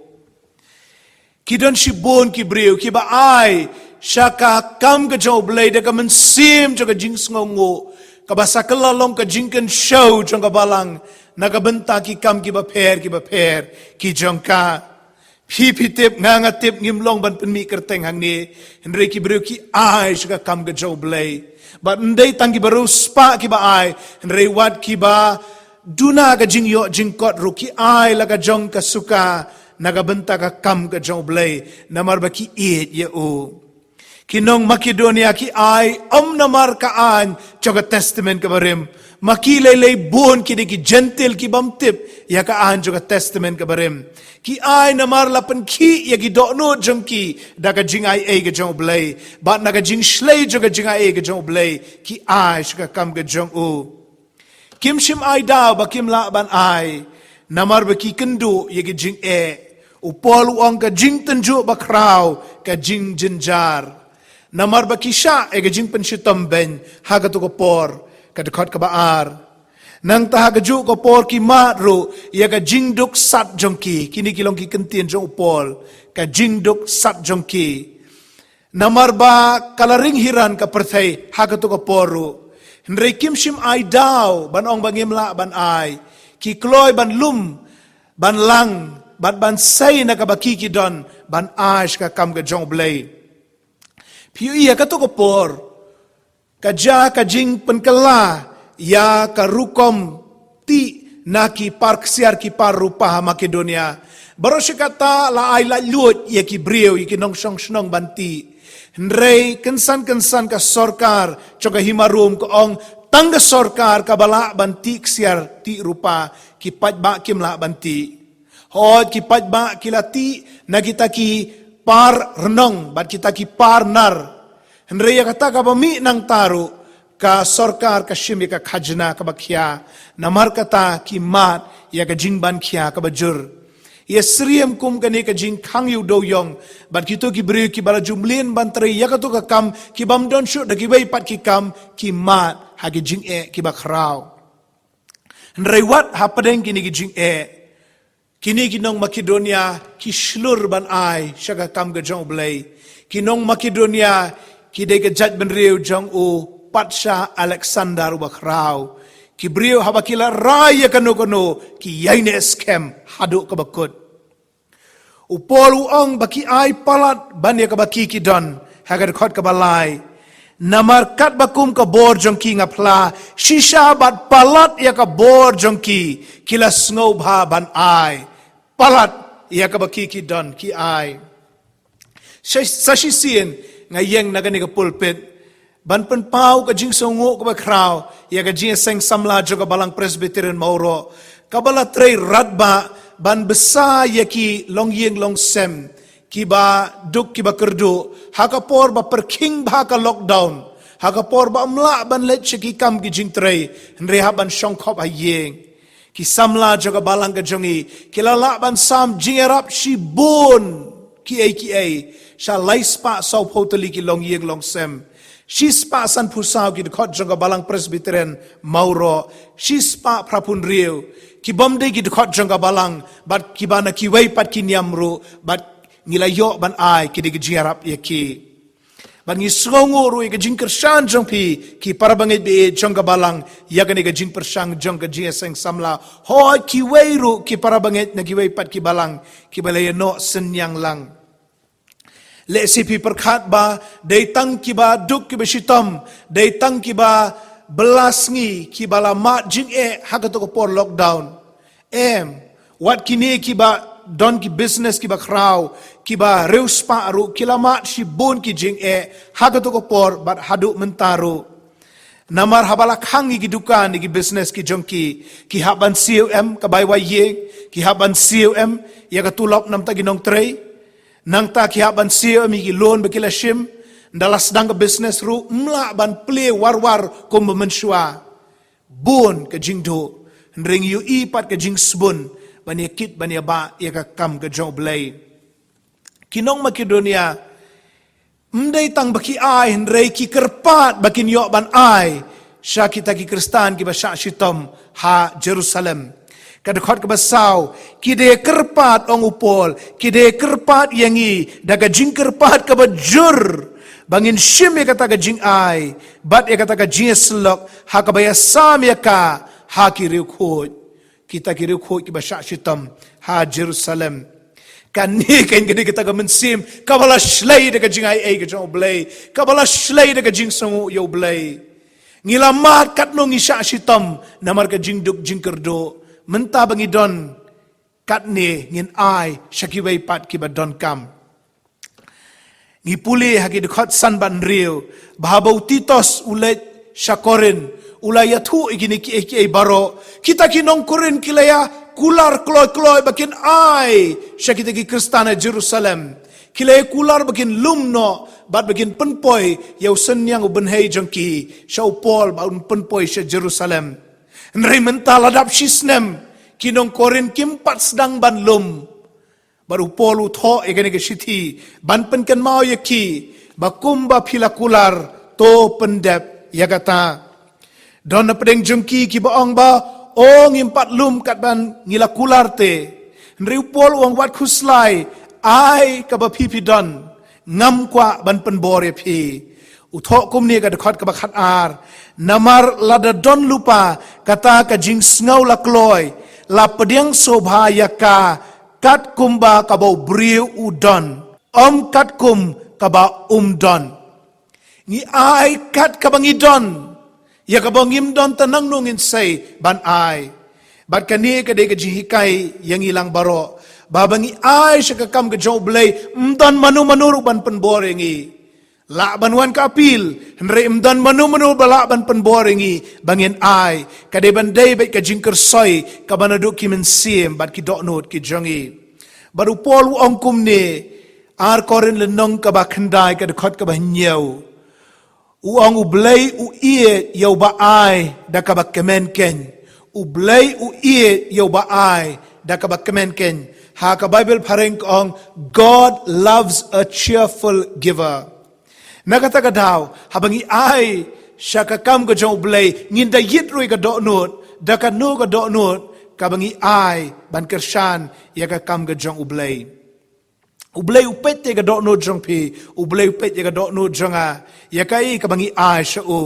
Ki don shibun ki briew kiba ai sha ka kam ka jong U Blei da ka mynsiem jong ka jingsngewnguh, kaba sa kylla long ka jingkynshew jong ka balang na ka bynta ki kam kiba pher kiba pher ki jong ka. Phi phi tip, nga nga tip, ngim long ban pynmih kyrteng hangne, hynrei ki briew ki ai sha ka kam ka jong U Blei. Bad ym dei tang kiba riewspah kiba ai, hynrei wat kiba duna ka jingïoh jingkot ruh ki ai la ka jong ka suka na ka bynta ka kam ka jong U Blei, namar ba ki ïeit ïa u. Ki nong Makedonia ki ai ym namar ka aiñ jong ka Testament kaba rim. Ma ki lei lei bun ki dei ki Jentil ki bym tip ïa ka aiñ jong ka Testament kaba rim. Ki ai namar la pynkhih ïa ki dohnud jong ki da ka jingaiei ka jong U Blei, bad na ka jingshlei jong ka jingaiei ka jong U Blei ki ai sha ka kam ka jong u. Kim shym ai daw ba kim lah ban ai, namar ba ki kynduh ïa ka jingeh. U Paul u ong ka jingtynjuh bakhraw ka jingjynjar, namar ba ki shah ïa ka jingpynshitom beiñ ha kato ka por, ka dkhot kaba ar. Nangta ha kajuh ka por ki mad ruh ïa ka jingduk sat jong ki. Kine ki long ki kyntien jong u Paul, ka jingduk sat jong ki. Namar ba ka la ring hiran ka pyrthei ha kato ka por ruh. Hynrei kim shym ai daw ban ong ba ngim lah ban ai. Ki kloi ban lum, ban lang, bad ban sei na kaba ki ki don ban ai sha ka kam ka jong U Blei. Phi ïohi ha kato ka por ka jia ka jingpynkylla ïa ka rukom tih na ki par ksiar ki par rupa ha Makedonia. Baroh shi katta la ai laitluid ïa ki briew, ïa ki nongshong shnong ban tih. Hynrei kynsan kynsan ka sorkar jong ka hima Rom ka ong tang ka sorkar kaba lah ban tih ksiar tih rupa, ki paidbah kim lah ban tih. Hooid, ki paidbah ki la tih na kita ki par rnong bad kita ki par nar. Hynrei ïa kata kaba mih nangta ruh, ka sorkar ka shim ïa ka khajna kaba khia. Namar kata ki mad ïa ka jingban khia kaba jur. Ïa syriem kum kane ka jingkhang ïa u dewiong bad kito ki briew kiba la ju mlien ban trei ïa kato ka kam, ki bym don shuh da kiwei pat ki kam, ki mad ha ki jingeh kiba khraw. Hynrei wat hapdeng kine ki jingeh, kine ki nong Makedonia ki shlur ban ai sha ka kam ka jong U Blei. Ki nong Makedonia ki dei ka jaitbynriew jong u Pat sha Alexander uba khraw, ki briew haba ki la rai ïa kano kano ki ïaineh skhem haduh kaba kut. U Paul u ong ba ki ai palat ban ïa kaba ki ki don, ha ka dkhot kaba lai. Namar katba kum ka bor jong ki nga phla, shisha bad palat ïa ka bor jong ki, ki la sngewbha ban ai. Palat ïa kaba ki ki don ki ai. Sa, sa shisien nga ïeng na kane ka pulpit ban pynpaw ka jingsngewnguh kaba khraw ïa ka jingïaseng samla jong ka Balang Presbyterian Mawroh, kaba la trei radbah ban bsa ïa ki longïing longsem kiba duk kiba kyrduh, ha ka por ba pyrkhing bha ka lockdown, ha ka por ba ym lah ban leit sha ki kam ki jingtrei, hynrei hap ban shongkhop ha ïing. Ki samla jong ka balang ka jong ngi ki la lah ban sam jingïarap shibun kiei kiei sha lai spah sawphew tylli ki longïing longsem. Shi spah sanphew saw ki dkhot jong ka Balang Presbyterian Mawroh, shi spah phraphew hynriew ki bym dei ki dkhot jong ka balang, bad kiba na kiwei pat ki niam ruh, bad ngi la ïoh ban ai ki dei ki jingïarap ïa ki. Bad ngi sngewnguh ruh ïa ka jingkyrshan jong phi ki para bangeit baieit jong ka balang ïa kane ka jingpyrshang jong ka jingïaseng samla. Hooid, kiwei ruh ki para bangeit na kiwei pat ki balang kiba la ïanoh synñiang lang. Lehse phi pyrkhat ba dei tang kiba duk kiba shitom, dei tang kiba bylla sngi kiba la mad jingeh ha kato ka por lockdown. Em, wat kine kiba don ki business kiba khraw, kiba riewspah ruh ki la mad shibun ki jingeh ha kato ka por bad haduh mynta ruh. Namar haba la khang ïa ki dukan, ïa ki business ki jong ki, ki hap ban siew em ka bai wai ïing, ki hap ban siew em ïa ka tulop na bynta ki nongtrei. Nangta ki hap ban siew em ïa ki loan ba ki la shim. Ynda la sdang ka business ruh ym lah ban plie war war kumba mynshuwa. Bun ka jingduh, hynrei ngi ïohi pat ka jingsbun ban ïa kit ban ïa bah ïa ka kam ka jong U Blei. Ki nong Makedonia ym dei tang ba ki ai, hynrei ki kyrpad ba kin ïoh ban ai sha kita ki Khristan kiba shah shitom ha Jerusalem. Ka dkhot kaba saw, ki dei kyrpad, ong u Paul, ki dei kyrpad ïa ngi da ka jingkyrpad kaba jur ba ngin shim ïa kata ka jingai bad ïa kata ka jingïasyllok ha kaba ïasam ïa ka ha ki riewkhuid. Kita ki riewkhuid kiba shah shitom ha Jerusalem. Kane kan ka dei kata ka mynsiem kaba la shlei da ka jingai ei ka jong U Blei, kaba la shlei da ka jingsngewnguh ïa U Blei. Ngi la mad katno ngi shah shitom namar ka jingduk jingkyrduh. Mynta ba ngi don katne, ngin ai sha kiwei pat kiba donkam. Ngi pule ha ki dkhot san bad hynriew ba haba u Titus u leit sha Korinth, u la ïathuh ïa kine kiei kiei baroh. Kita ki nong Korinth ki la ïa kular kloi kloi ba kin ai sha kita ki Khristan ha Jerusalem. Ki la ïa kular ba kin lum noh bad ba kin pynpoi ïa u synñiang u bynhei jong ki sha u Paul ba un pynpoi sha Jerusalem. Hynrei mynta la dap shi snem, ki nong Korinth kim pat sdang ban lum. Bad u Paul u thoh ïa kane ka shithi ban pynkynmaw ïa ki ba kumba phi la kular, to pyndep ïa kata. Don na pdeng jong ki kiba ong ba, o, ngim pat lum katba ngi la kular te. Hynrei u Paul u ong, wat khuslai, ai kaba phi phi don, ngam kwah ban pynbor ïa phi. U thoh kumne ka dkhot kaba khatar, namar lada don lypa kata ka jingsngew la kloi, la pdiang sngewbha ïa ka kat kumba kaba u briew u don, ym kat kum kaba um don. Ngi ai kat kaba ngi don, ïa kaba ngim don te nangno ngin sei ban ai. Bad kane ka dei ka jinghikai ïa ngi lang baroh, ba ba ngi ai sha ka kam ka jong U Blei, ym don mano mano ruh ban pynbor ïa ngi. Lah ban wan ka appeal, hynrei ym don mano mano ba lah ban pynbor ïa ngi ba ngin ai. Ka dei ban dei beit ka jingkyrsoi kaba naduh ki mynsiem bad ki dohnud ki jong ngi. Bad u Paul u ong kumne, Ar Korinth lynnong kaba khyndai ka dkhot kaba hynñiew. U ong, U Blei u ïeit ïa uba ai da kaba kmen keiñ. U Blei u ïeit ïa uba ai da kaba kmen keiñ. Ha ka Baibl phareng ka ong, God loves a cheerful giver. Na kata ka daw, haba ngi ai sha ka kam ka jong U Blei, ngin da ïit ruh ïa ka dohnud, da kano ka dohnud kaba ngi ai ban kyrshan ïa ka kam ka jong U Blei. U Blei u peit ïa ka dohnud jong phi, U Blei u peit ïa ka dohnud jong nga, ïa kaei kaba ngi ai sha u.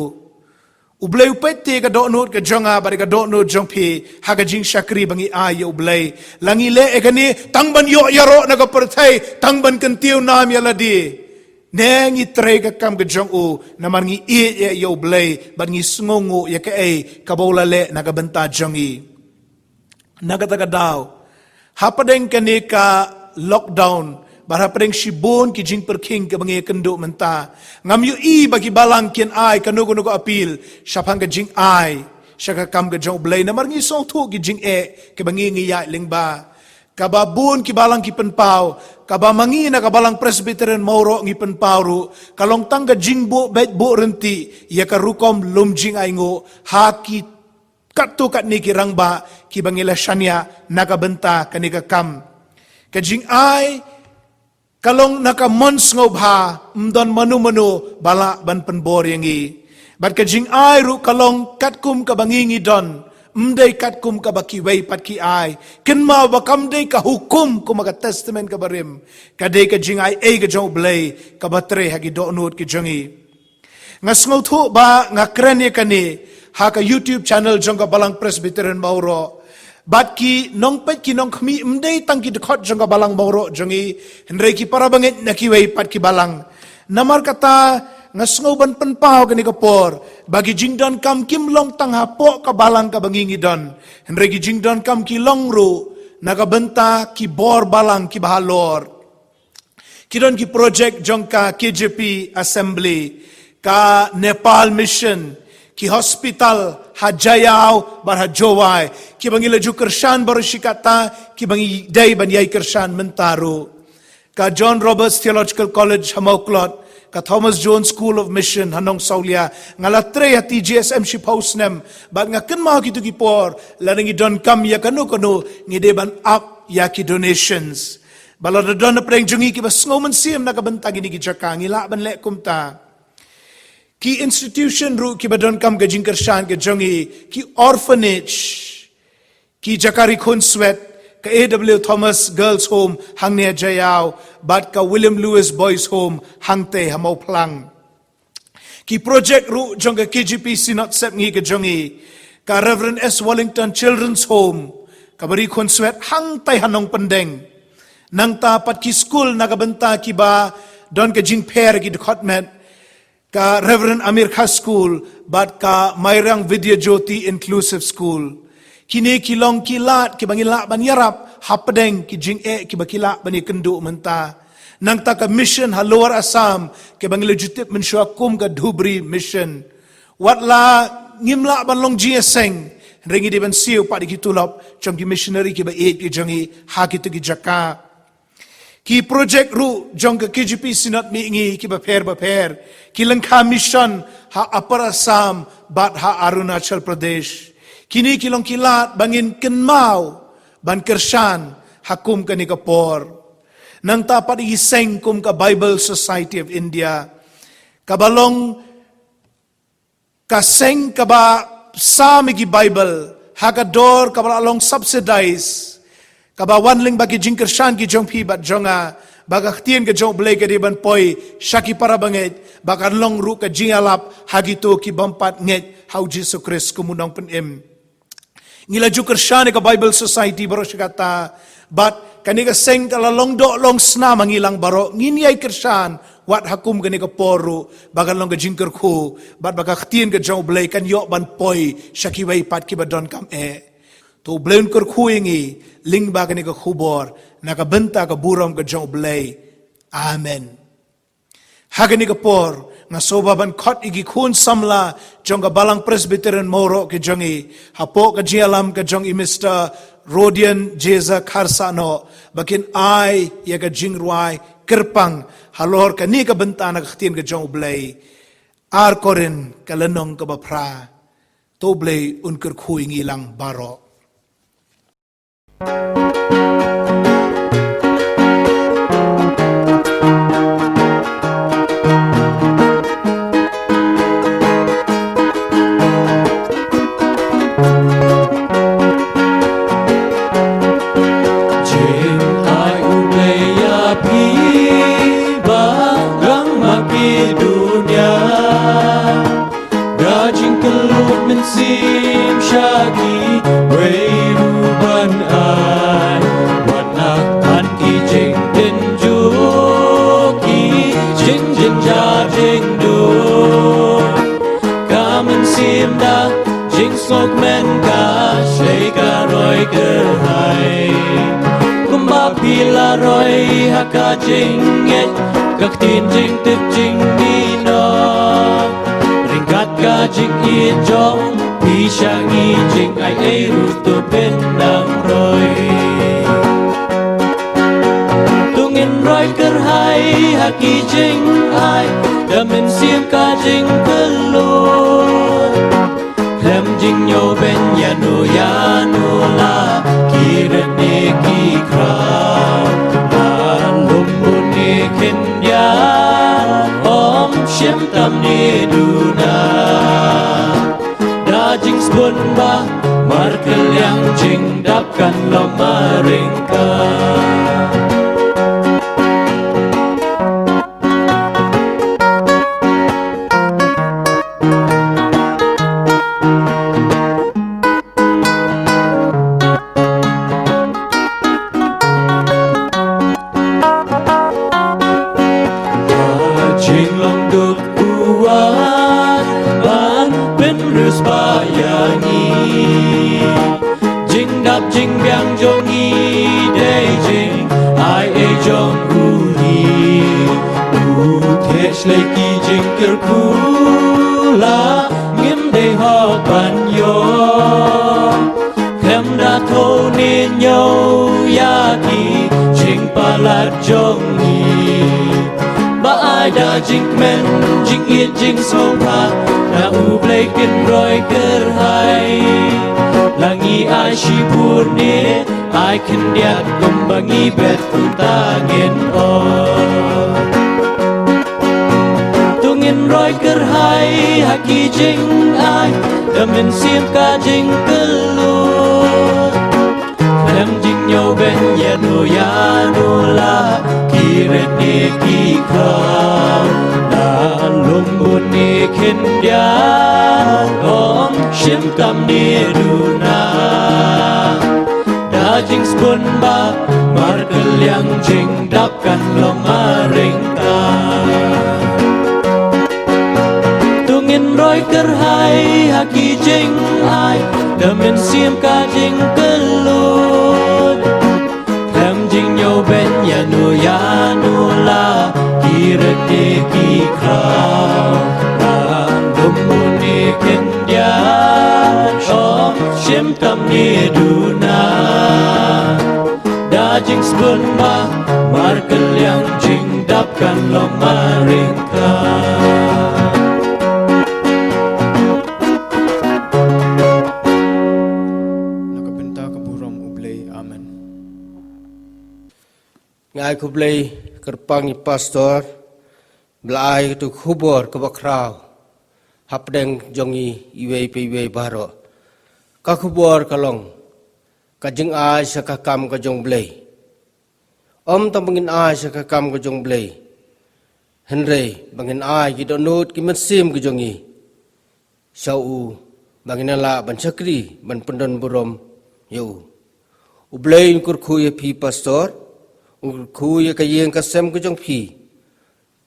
U Blei u peit te ka dohnud ka jong nga bad ka dohnud jong phi ha ka jingshakri ba ngi ai ïa u Blei. La ngi leh ïa kane tang ban ïoh ïaroh na ka pyrthei, tang ban kyntiew nam ïa lade. Ne ngi trei ka kam ka jong u namar ngi ïeit ïa u Blei bad ngi sngewnguh ïa kaei kaba u la leh na ka bynta jong ngi. Na kata ka daw, hapdeng kane ka lockdown bad hapdeng shibun ki jingpyrkhing kaba ngi ïakynduh mynta, ngam ïohi ba ki balang kin ai kano kano ka appeal shaphang ka jingai sha ka kam ka jong u Blei namar ngi sngewthuh ki jingeh kiba ngi ngi ïaid lyngba. Kaba bun ki balang ki pynpaw, kaba ma ngi na ka Balang Presbyterian Mawroh ngi pynpaw ruh ka long tang ka jingbuh beit buh ryntih ïa ka rukom lum jingainguh ha ki katto katne ki rangbah kiba ngi la shaniah na ka bynta kane ka kam. Ka jingai ka long na ka mon sngewbha, ym don mano mano ba lah ban pynbor ïa ngi. Bad ka jingai ruh ka long katkum kaba ngi ngi don, ym dei katkum kaba kiwei pat ki ai. Kynmaw ba kam dei ka hukum kum ha ka Testament kaba rim, ka dei ka jingai ei ka jong u Blei kaba trei ha ki dohnud ki jong ngi. Nga sngewthuh ba nga kren ïa kane ha ka YouTube channel jong ka Balang Presbyterian Mawroh. Bad ki nongpeit ki nongkhmih ym dei tang ki dkhot jong ka Balang Mawroh jong ngi, hynrei ki para bangeit na kiwei pat ki balang. Namar kata nga sngew ban pynpaw kane ka por ba ki jingdonkam kim long tang hapoh ka balang kaba ngi ngi don, hynrei ki jingdonkam ki long ruh na ka bynta ki bor balang kiba halor. Ki don ki project jong ka K J P Assembly, ka Nepal Mission, ki hospital ha Jaïaw bad ha Jowai, kiba ngi la ju kyrshan baroh shi katta, kiba ngi dei ban ïai kyrshan mynta ruh. Ka John Roberts Theological College ha Mawklod, ka Thomas Jones School of Mission ha Nongsawlia, nga la trei ha T J S M shiphew snem, bad nga kynmaw kito ki por, lada ngi donkam ïa kano kano, ngi dei ban ap ïa ki donations. Ba lada don hapdeng jong ngi kiba sngew mynsiem na ka bynta kine ki jaka, ngi lah ban leh kumta. Ki institution ruh kiba donkam ka jingkyrshan ka jong ngi, ki orphanage, ki jaka ri khunswet, ka A W Thomas Girls Home hangne ha Jaïaw, bad ka William Lewis Boys Home hangtei ha Mawphlang. Ki project ruh jong ka K J P Synod Sepngi ka jong ngi, ka Reverend S Wellington Children's Home, kaba ri khunswet hangtei ha Nongpyndeng. Nangta pat ki skul na ka bynta kiba don ka jingpher ki dkhot met, ka Reverend Amir Khan School, bad ka Mairang Vidya Jyoti Inclusive School. Kine ki long ki lad kiba ngi lah ban ïarap hapdeng ki jingeh kiba ki lah ban ïakynduh mynta. Nangta ka mission ha Lower Assam, kiba ngi la ju tip mynshuwa kum ka Dhubri Mission. Wat la ngim lah ban long jingïaseng, hynrei ngi dei ban siew pat ïa ki tulop jong ki missionary kiba ïeit ki jong ngi ha kito ki jaka. Ki project ruh jong ka K J P Synod Mihngi kiba pher bapher, ki lyngkha mission ha Upper Assam bad ha Arunachal Pradesh. Kine ki long ki lad ba ngin kynmaw ban kyrshan ha kum kane ka por. Nangta pat ïa ki seng kum ka Bible Society of India, kaba long ka seng kaba sam ïa ki Bible ha ka dor kaba la long subsidized, kaba wan lyngba ki jingkyrshan ki jong phi bad jong nga, ba ka ktien ka jong U Blei ka dei ban poi sha ki para bangeit, ba kan long ruh ka jingïalap ha kito ki bym pat ngeit ha U Jisu Khrist kum U Nongpynim. Ngi la ju kyrshan ïa ka Bible Society baroh shi katta, bad kane ka seng ka la long doh long snam ha ngi lang baroh, ngin ïai kyrshan wat ha kum kane ka por ruh, ba kan long ka jingkyrkhu, bad ba ka ktien ka jong U Blei kan ïoh ban poi sha kiwei pat kiba donkam eh. To U Blei un kyrkhu ïa ngi lyngba kane ka khubor, na ka bynta ka burom ka jong U Blei. Amen. Ha kane ka por, nga sngewbha ban khot ïa ki khun samla jong ka Balang Presbyterian Mawroh ka jong ngi, hapoh ka jingïalam ka jong i Mister Rodian Jeza Kharsahnoh, ba kin ai ïa ka jingrwai kyrpang halor kane ka bynta na ka ktien ka jong U Blei. Ar Korinth ka lynnong kaba phra. To U Blei un kyrkhu ïa ngi lang baroh. Jingaiñ U Blei ïa phi ba ngan Makedonia, da jingkylli Mynsiem sha kiwei ruh ban ai, wat na phan ki jingtynjuh, ki jingjynjar jingduh. Ka mynsiem da jingsngewkmen ka shlei ka roi kyrhai. Kumba phi la roi ha ka jingngeit, ka ktien jingtip jingmih noh, ryngkat ka jingïeit jong phi sha ngi, jingai ei ruh to phin nang roi. To ngin roi kyrhai ha ki jingai da mynsiem ka jingkyllut. Khlem jingñiew beiñ ïano ïano la ki rit ne ki khraw, la lum bun ne khyndiat, ym shym tam ne duna. Da jingsbun ba markylliang jingdap kan long maryngkat. Jinglong duk u Wah ban pynriewspah ïa ngi. Jingdap jingbiang jong ngi dei jingai ei jong u hi. U theh shlei ki jingkyrkhu la ngim dei hok ban ïoh. Khlem da thew ne ñiew ïa ki jingpalat jong ngi, ba ai da jingkmen, jingïeit, jingsngewbha na U Blei kin roi kyrhai. La ngi ai shibun ne ai khyndiat kumba ngi bet, kumta ngin ong. To ngin roi kyrhai ha ki jingai da mynsiem ka jingkyllut. Khlem jingñiew beiñ ïano ïano la ki rit ne ki khraw, la lum bun ne khyndiat, ym shym tam ne duna. Da jingsbun ba markylliang jingdap kan long maryngkat. To ngin roi kyrhai ha ki jingai da mynsiem ka jingkyllut. Khlem jingñiew beiñ ïano ïano la ki rit ne ki khraw, la lum bun ne khyndiat, ym shym tam ne duna. Da jingsbun ba markylliang jingdap kan long maryngkat. Na ka bynta ka burom U Blei. Amen. Nga ai khublei kyrpang ïa i pastor ba la ai katu ka khubor kaba khraw hapdeng jong ngi iwei pa iwei baroh. Ka khubor ka long ka jingai sha ka kam ka jong U Blei. Ym tang ba ngin ai sha ka kam ka jong U Blei, hynrei ba ngin ai ki dohnud ki mynsiem ki jong ngi sha u, ba ngin lah ban shakri ban pyndon burom ïa u. U Blei un kyrkhu ïa phi pastor, un kyrkhu ïa ka ïing ka sem ka jong phi,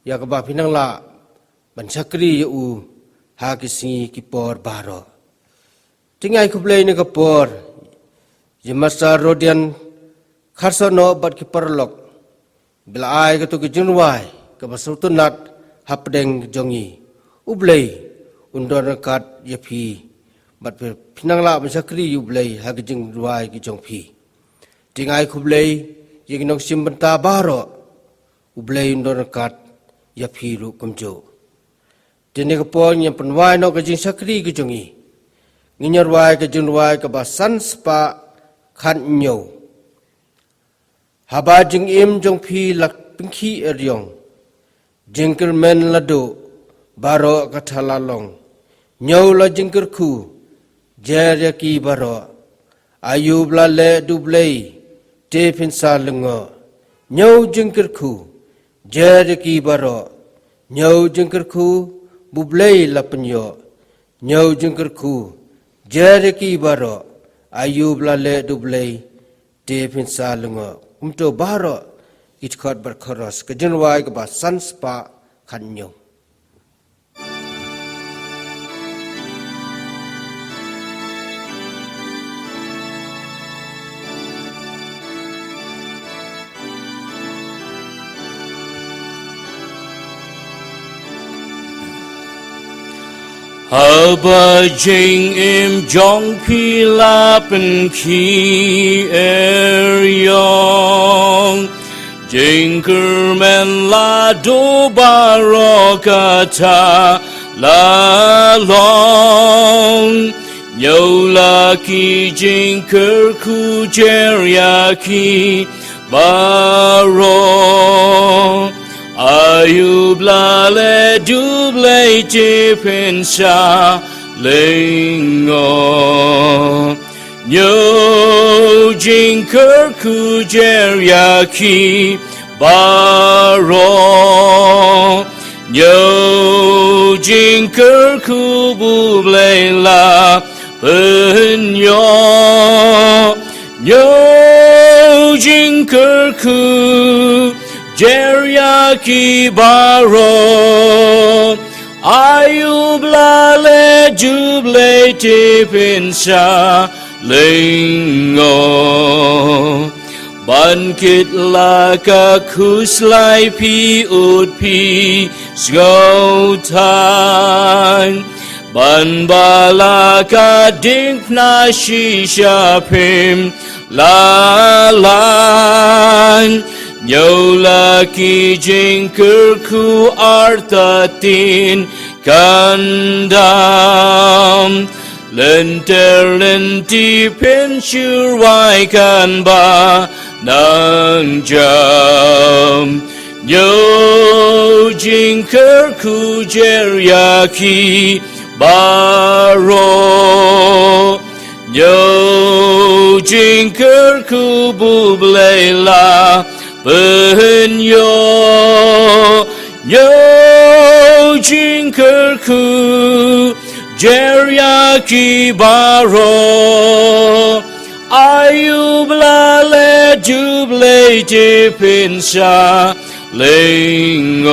ïa kaba phi nang lah ban shakri ïa u ha ki sngi ki por baroh. Te nga ai khublei ne ka por ïa Master Rodian Kharsahnok bad ki paralok ba la ai katu ka jingrwai kaba sngewtynnat hapdeng jong ngi. U Blei un don ryngkat ïa phi bad phi, phi nang lah ban shakri ïa U Blei ha ka jingrwai ka jong phi. Te nga ai khublei ïa ki nongshim bynta baroh. U Blei un don ryngkat ïa phi ruh kumjuh. Te ne ka por ngin pynwai noh ka jingshakri ka jong ngi. Ngin ïa rwai ka jingrwai kaba san spah khathynñiew. Haba jingim jong phi la pynkhih eriong, jingkyrmen la duh, baroh ka thala long. Ñiew la jingkyrkhu, jer ïa ki baroh. Aïu ba la leh da U Blei, te phin sa lyngngoh. Ñiew jingkyrkhu, jer ïa ki baroh. Ñiew jingkyrkhu, ba U Blei la pynïoh. Ñiew jingkyrkhu jer ïa ki baroh, aïu ba la leh da U Blei te phin sa lyngngoh. Kumto baroh ki dkhot bad chorus, ka jingrwai kaba san spah khatñiew. Haba jingim jong phi la pynkhih er ïong, jingkyrmen la duh baroh kata la long. Ñiew la ki jingkyrkhu jer ïa ki baroh, aïu ba la leh da U Blei te phin sa lyngngoh. Ñiew jingkyrkhu jer ïa ki baroh, ñiew jingkyrkhu ba U Blei la pynïoh. Ñiew jingkyrkhu jer ïa ki baroh, aïu ba la leh da U Blei te phin sa lyngngoh. Ban kit la ka khuslai phi ud phi sngewthuh, ban ba la ka diengphna shisha phim la lait. Ñiew la ki jingkyrkhu artatien kan dam, lynter lynti phin shu rwai kan ba nang jam. Ñiew jingkyrkhu jer ïa ki baroh, ñiew jingkyrkhu ba U Blei la pynïoh. Ñiew jingkyrkhu jer ïa ki baroh, aïu ba la leh da U Blei te phin sa lyngngoh.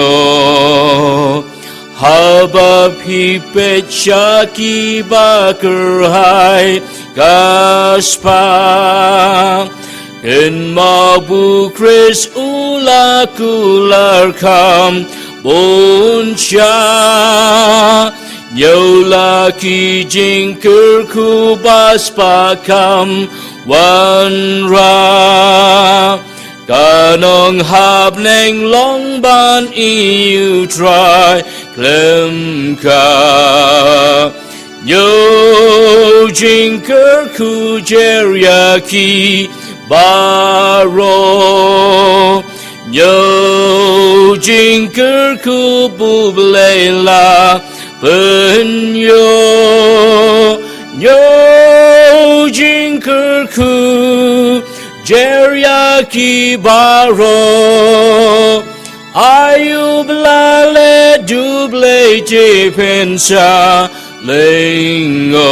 Haba phi peit sha ki ba kyrhai ka spah, kynmaw ba U Khrist u la kular kham bun sha. Ñiew la ki jingkyrkhu ba spah kham wanrah, ka nonghapneng long ban ïohi U Trai khlem ka. Ñiew jingkyrkhu jer ïa ki baroh, ñiew jingkyrkhu ba U Blei la pynïoh. Ñiew jingkyrkhu jer ïa ki baroh, aïu ba la leh da U Blei te phin sa lyngngoh.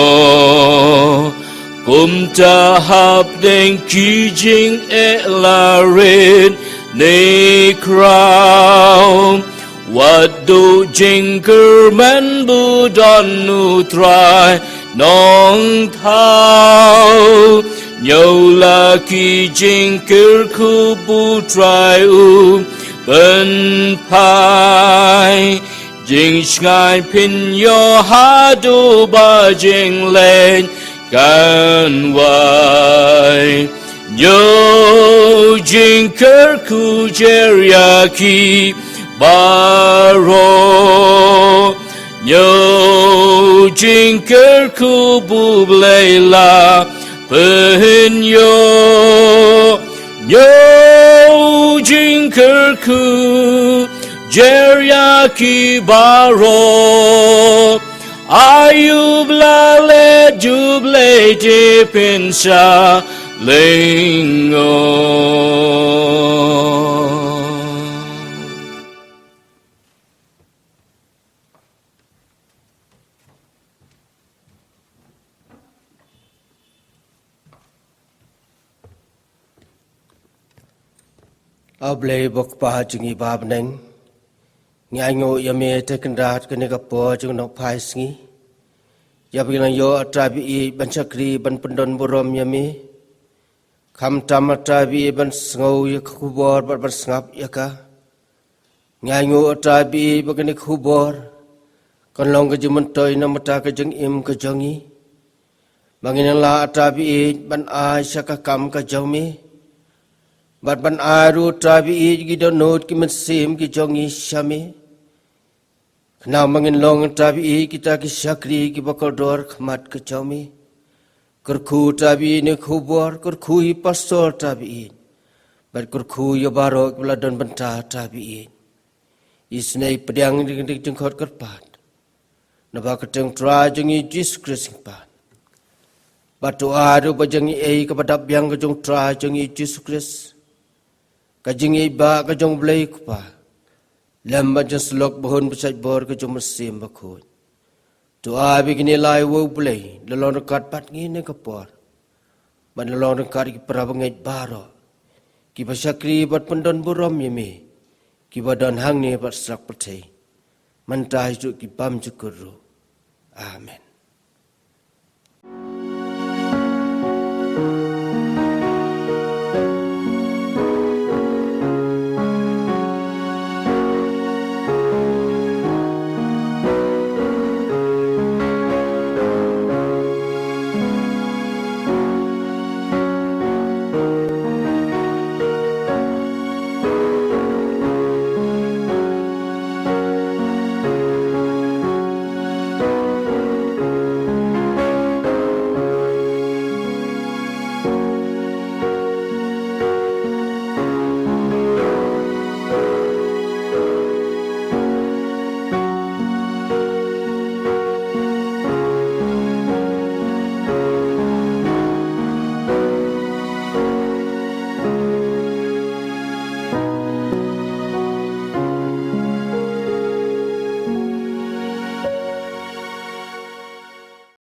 Kumta hapdeng ki jingeh la rit ne khraw, wat duh jingkyrmen ba don U Trai Nongthaw. Ñiew la ki jingkyrkhu ba U Trai u pynphai, jingshngaiñ phin ïoh haduh ba jingleit kan wai. Ñiew jingkyrkhu jer ïa ki baroh, ñiew jingkyrkhu ba U Blei la pynïoh. Ñiew jingkyrkhu jer ïa ki baroh, aïu ba la leh da U Blei te phin sa lyngngoh. A Blei ba Kpa jong ngi ba bneng, ngi ainguh ïa me te kynrad kane ka por jong nongphai sngi, ïa ba ngi nang ïoh a Trai ba ïeit ban shakri ban pyndon burom ïa me. Khamtam a Trai ba ïeit ban sngew ïa ka khubor bad ban sngap ïa ka. Ngi ainguh a Trai ba ïeit ba kane ka khubor kan long ka jingmyntoi na ka bynta ka jingim ka jong ngi. Ba ngin nang lah a Trai ba ïeit ban ai sha ka kam ka jong me, bad ban ai ruh a Trai ba ïeit ki dohnud ki mynsiem ki jong ngi sha me. Khnang ba ngin long a Trai ba ïeit kita ki shakri kiba kordor ha khmat ka jong me. Kyrkhu a Trai ba ïeit ïa kane ka khubor, kyrkhu ïa i pastor a Trai ba ïeit, bad kyrkhu ïa baroh kiba la don bynta a Trai ba ïeit. Isynei pdiang ïa kane ka jingkhot kyrpad na ka bynta ka kyrteng u Trai jong ngi Jisu Khrist ngi pan. Bad to ai ruh ba jong ngi ïa kaba dap biang ka jong u Trai jong ngi Jisu Khrist, ka jingïeit ba ka jong u Blei u Kpa, lem bad jingsyllok ba hun ba shaitbor ka jong u Mynsiem Bakhuid. To ai ba kine lai wow Blei la long ryngkat bad ngi ha kane ka por, bad la long ryngkat ïa ki para bangeit baroh kiba shakri bad pyndon burom ïa me, kiba don hangne bad sha pyrthei, mynta haduh ki bymjukut ruh. Amen.